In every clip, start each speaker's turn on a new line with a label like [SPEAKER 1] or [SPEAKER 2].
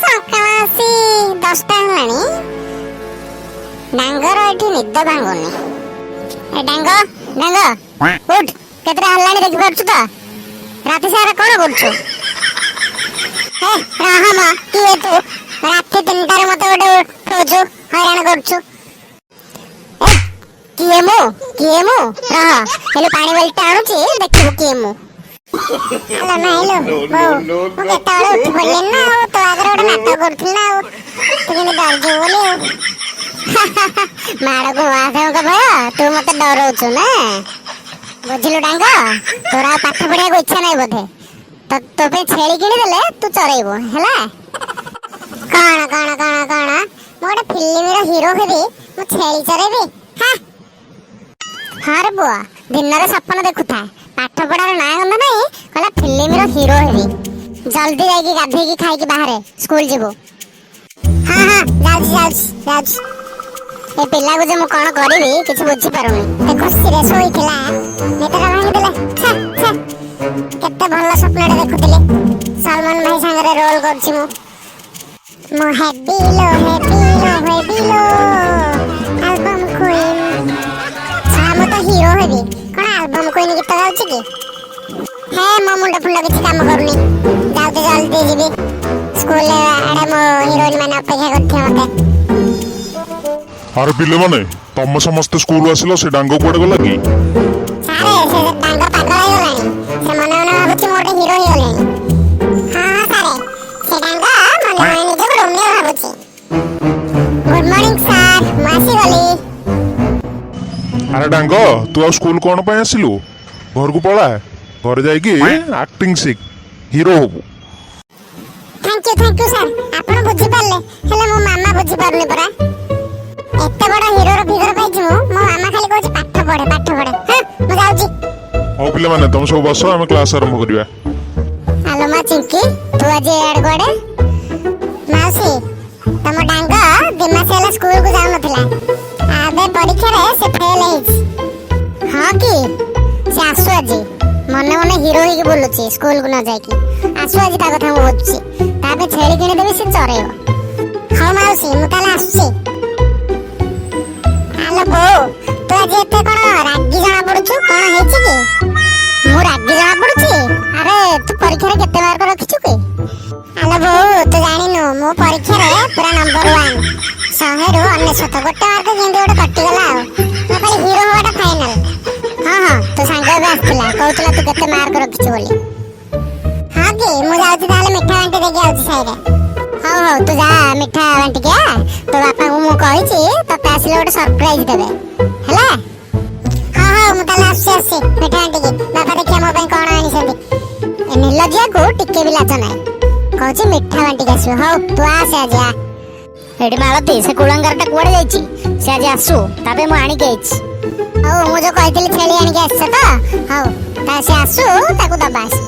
[SPEAKER 1] ସକାଳ ଆସି 10ଟା ହେଲାଣି, ଡାଙ୍ଗର ଏଠି ନିଦ ଭାଙ୍ଗୁନି। ଏ ଡାଙ୍ଗ, ଡାଙ୍ଗ, ଉଠ। କେତେଟା ହେଲାଣି ଦେଖିପାରୁଛୁ ତ? ରାତି ସାରା କଣ କରୁଛୁ? ହେ ରହ ମ, କିଏ ତୁ? ରାତି 3ଟାରେ ମତେ ଗୋଟେ ଉଠଉଛୁ, ହଇରାଣ କରୁଛୁ। ଏ, କିଏ ମୁଁ? କିଏ ମୁଁ? ରହ, ହେଲେ ପାଣି ବାଲ୍ଟିଟା ଆଣୁଛି, ଦେଖିବୁ କିଏ ମୁଁ। ହ୍ୟାଲୋ, ନାଇଁଲୋ ବୋଉ, ମୁଁ କେତେବେଳେ ଉଠି ପଡିଲିନି ନା, ଆଉ ତୋ ଆଗରେ ଗୋଟେ ନାଟକ କରୁଥିଲି ନା, ଆଉ ତୁ କେମିତି ଡରିଯିବୁ ବୋଲି। ଆଉ ମାଡ଼କୁ ମହାଦେବଙ୍କ ଭୟ, ତୁ ମତେ ଡରଉଛୁ ନା? ବୁଝିଲୁ ଡାଙ୍ଗ, ତୋର ଆଉ ପାଠ ପଢିବାକୁ ଇଚ୍ଛା ନାହିଁ ବୋଧେ। ତ ତୋ ପାଇଁ ଛେଳି କିଣିଦେଲେ ତୁ ଚରେଇବୁ, ହେଲା? କଣ କଣ କଣ କଣ? ମୁଁ ଗୋଟେ ଫିଲ୍ମର ହିରୋ ହେବି, ମୁଁ ଛେଳି ଚରେଇବି? ହଁ ହଁ ରେ ପୁଅ, ଦିନରେ ସପନ ଦେଖୁଥା। ପାଠ ପଢାର ନାଁ ଗନ୍ଧ ନାହିଁ, କହିଲା ଫିଲ୍ମର ହିରୋ ହେବି। ଜଲ୍ଦି ଯାଇକି ଗାଧେଇକି ଖାଇକି ବାହାରେ, ସ୍କୁଲ ଯିବୁ। ହଁ ହଁ, ଯାଉଛି ଯାଉଛି ଯାଉଛି। ଏ ପିଲାକୁ ଯେ ମୁଁ କଣ କରିବି କିଛି ବୁଝିପାରୁନି। ଏ ଖୁସିରେ ଶୋଇଥିଲା, ନିଦଟା ଭାଙ୍ଗିଦେଲେ। ଛେ ଛେ, କେତେ ଭଲ ସ୍ୱପ୍ନଟେ ଦେଖୁଥିଲି, ସଲମାନ ଭାଇ ସାଙ୍ଗରେ ରୋଲ କରୁଛି ମୁଁ। ମୁଁ ହେବି ଲୋ, ହେବି ଲୋ, ହେବି ଲୋ ଆଲବମ କୁଇନ୍। ଛା, ମୁଁ ତ ହିରୋ ହେବି, କଣ ଆଲବମ କୁଇନ୍ ଗୀତ ଗାଉଛି କି? ହେ, ମୋ ମୁଣ୍ଡ ଫୁଣ୍ଡ କିଛି କାମ କରୁନି। ଯାଉଛି, ଜଲ୍ଦି ଯିବି ସ୍କୁଲରେ, ଆଡ଼େ ମୋ ହିରୋଇନ ମାନେ ଅପେକ୍ଷା କରିଥିବେ ମତେ।
[SPEAKER 2] ଆରେ ପିଲାମାନେ, ତମେ ସମସ୍ତେ ସ୍କୁଲ ଆସିଲ, ସେ ଡାଙ୍ଗ କୁଆଡେ ଗଲା କି?
[SPEAKER 1] ସାରେ, ସେ ଡାଙ୍ଗ ପାଗଳ ହେଇଗଲାଣି। ସେ ମନେ ମନେ ଭାବୁଛି ମୁଁ ଗୋଟେ ହିରୋ ହେଇଗଲିଣି। ହଁ ହଁ ସାରେ, ସେ ଡାଙ୍ଗ ମନେ ମନେ ନିଜକୁ ରୋମିଓ ଭାବୁଛି। ଗୁଡ୍ ମର୍ଣ୍ଣିଂ ସାର୍, ମୁଁ ଆସିଗଲି।
[SPEAKER 2] ଆରେ ଡାଙ୍ଗ, ତୁ ଆଉ ସ୍କୁଲ କଣ ପାଇଁ ଆସିଲୁ? ଘରକୁ ପଳା, ଘରେ ଯାଇକି ଆକ୍ଟିଂ ଶିଖ, ହିରୋ ହବୁ।
[SPEAKER 1] Thank you, thank you sir, ଆପଣ ବୁଝିପାରିଲେ। ହେଲେ ମୋ ମାମା ବୁଝିପାରୁନି ପରା। ଏତେ ବଡ ହିରୋର ଫିଗର ପାଇଛି ମୁଁ, ମୋ ମାମା ଖାଲି କହୁଛି ପାଠ ପଢେ, ପାଠ ପଢେ। ହଁ, ମୁଁ ଯାଉଛି।
[SPEAKER 2] ହଉ ପିଲାମାନେ, ତମେ ସବୁ ବସ, ଆମେ କ୍ଲାସ ଆରମ୍ଭ କରିବା।
[SPEAKER 1] ଆଲୋ ମା ଚିଙ୍କି, ତୁ ଆଜି ଏଆଡେ କୁଆଡେ? ମାଉସୀ, ତମ ଡାଙ୍ଗ 2 ମାସ ହେଲା ସ୍କୁଲକୁ ଯାଉନଥିଲା, ଏବେ ପରୀକ୍ଷାରେ ସେ ଫେଲ ହେଇଛି। ହଁ କି? ସେ ଆସୁ ଆଜି, ମନେ ମନେ ହିରୋ ହେଇକି ବୁଲୁଛି ସ୍କୁଲକୁ ନ ଯାଇକି। ଆସୁ ଆଜି, ତା କଥା ମୁଁ ବୁଝୁଛି। ତା ପାଇଁ ଛେଳି କିଣିଦେବି, ସେ ଚରେଇବ। ହଉ ମାଉସୀ, ମୁଁ ତାହେଲେ ଆସୁଛି। ଆଲୋ ବୋଉ, ତୁ ଆଜି ଏତେ କଣ ରାଗି ଜଣା ପଡୁଛୁ? କଣ ହେଇଛି କି? ମୁଁ ରାଗି ଜଣା ପଡୁଛି? ଆରେ, ତୁ ପରୀକ୍ଷାରେ କେତେ ମାର୍କ ରଖିଛୁ କି? ଆଲୋ ବୋଉ, ତୁ ଜାଣିନୁ, ମୁଁ ପରୀକ୍ଷାରେ ପୁରା ନମ୍ବର 1, 100ରୁ 99। ଗୋଟେ ମାର୍କ କେମିତି ଗୋଟେ କଟିଗଲା। ଆଉ ମୋ ପାଳି ହିରୋ ହବାଟା ଫାଇନାଲ। ହଁ ହଁ, ତୋ ସାଙ୍ଗ ଏବେ ଆସିଥିଲା, କହୁଥିଲା ତୁ କେତେ ମାର୍କ ରଖିଛୁ ବୋଲି। ହଁ କି? ମୁଁ ଯାଉଛି ତାହେଲେ, ମିଠା ବାଣ୍ଟି ଦେଇକି ଆଉଛି ସାହିରେ। ହଉ ହଉ, ତୁ ଯା ମିଠା ବାଣ୍ଟିକି ଆ। ତୋ ବାପାଙ୍କୁ ମୁଁ କହିଛି, ତତେ ଆସିଲେ ଗୋଟେ ସରପ୍ରାଇଜ ଦେବେ, ହେଲା? ହଁ ହଉ, ମୁଁ ତାହେଲେ ଆସୁଛି, ଆସୁଛି ମିଠା ବାଣ୍ଟିକି। ବାପା ଦେଖିବା ମୋ ପାଇଁ କଣ ଆଣିଛନ୍ତି। ଏ ନିର୍ଲଜ୍ଜିଆକୁ ଟିକେ ବି ଲାଜ ନାହିଁ, କହୁଛି ମିଠା ବାଣ୍ଟିକି ଆସିବ। ହଉ, ତୁ ଆସେ ଆଜି, ଆ।
[SPEAKER 3] ଏଠି ମାଳତୀ, ସେ କୁଳାଙ୍ଗାରଟା କୁଆଡେ ଯାଇଛି? ସେ ଆଜି ଆସୁ, ତା ପାଇଁ ମୁଁ ଆଣିକି ଆଇଛି।
[SPEAKER 1] ହଉ, ମୁଁ ଯୋଉ କହିଥିଲି ଛେଳି ଆଣିକି ଆସିଛ ତ? ହଉ, ତା ସେ ଆସୁ, ତାକୁ ଦବା ଆସି।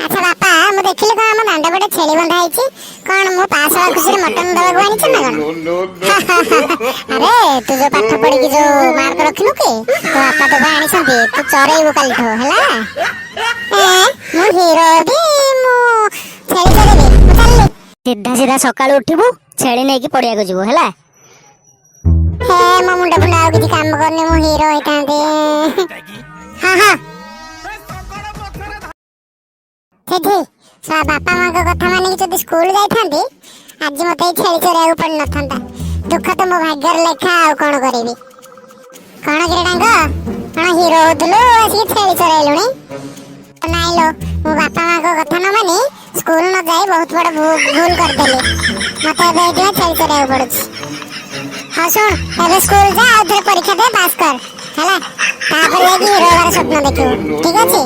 [SPEAKER 1] ଆଚ୍ଛା ବାପା, ମୁଁ ଦେଖିଲି କଣ ଆମ ଦାଣ୍ଡ ପଟେ ଛେଳି ବନ୍ଧା ହେଇଛି। କଣ ମୁଁ ପାସ୍ ହବା ଖୁସିରେ ମଟନ ଦବାକୁ ଆଣିଛ ନା କଣ? ଆରେ, ତୁ ଯୋଉ ପାଠ ପଢିକି ଯୋଉ ମାର୍କ ରଖିନୁ କି, ତୋ ବାପା ତୋ ପାଇଁ ଆଣିଛନ୍ତି, ତୁ ଚରେଇବୁ କାଲିଠୁ, ହେଲା? ଏ, ମୁଁ ହିରୋ ହେବି, ମୁଁ ଛେଳି ଚରେଇବି? ମୁଁ ଚାଲିଲି।
[SPEAKER 3] ସିଧା ସିଧା ସକାଳୁ ଉଠିବୁ, ଛେଳି ନେଇକି ପଡିଆକୁ ଯିବୁ, ହେଲା?
[SPEAKER 1] ହେ, ମୋ ମୁଣ୍ଡ ଫୁଣ୍ଡ ଆଉ କିଛି କାମ କରୁନି। ମୁଁ ହିରୋ ହେଇଥାନ୍ତି। ହଁ ହଁ, ସେଠି ଶଳା ବାପା ମାଙ୍କ କଥା ମାନିକି ଯଦି ସ୍କୁଲ ଯାଇଥାନ୍ତି, ଆଜି ମତେ ଏଇ ଛେଳି ଚରେଇବାକୁ ପଡିନଥାନ୍ତା। ଦୁଃଖ ତ ମୋ ଭାଗ୍ୟରେ ଲେଖା, ଆଉ କଣ କରିବି? କଣ କିରେ ଡାଙ୍ଗ, କଣ ହିରୋ ହଉଥିଲୁ, ଆସିକି ଛେଳି ଚରେଇଲୁଣି? ନାଇଁ ଲୋ, ମୁଁ ବାପା ମାଙ୍କ କଥା ନ ମାନି ସ୍କୁଲ ନ ଯାଇ ବହୁତ ବଡ ଭୁଲ କରିଦେଲି। ମତେ ଏବେ ଏଇଥିପାଇଁ ଛେଳି ଚରେଇବାକୁ ପଡୁଛି। ହଁ ଶୁଣ, ଏବେ ସ୍କୁଲ ଯା, ଆଉ ଥରେ ପରୀକ୍ଷା ଦେ, ପାସ୍ କର, ହେଲା? ତାପରେ ଯାଇକି ହିରୋ ହେବାର ସ୍ୱପ୍ନ ଦେଖିବୁ, ଠିକ ଅଛି?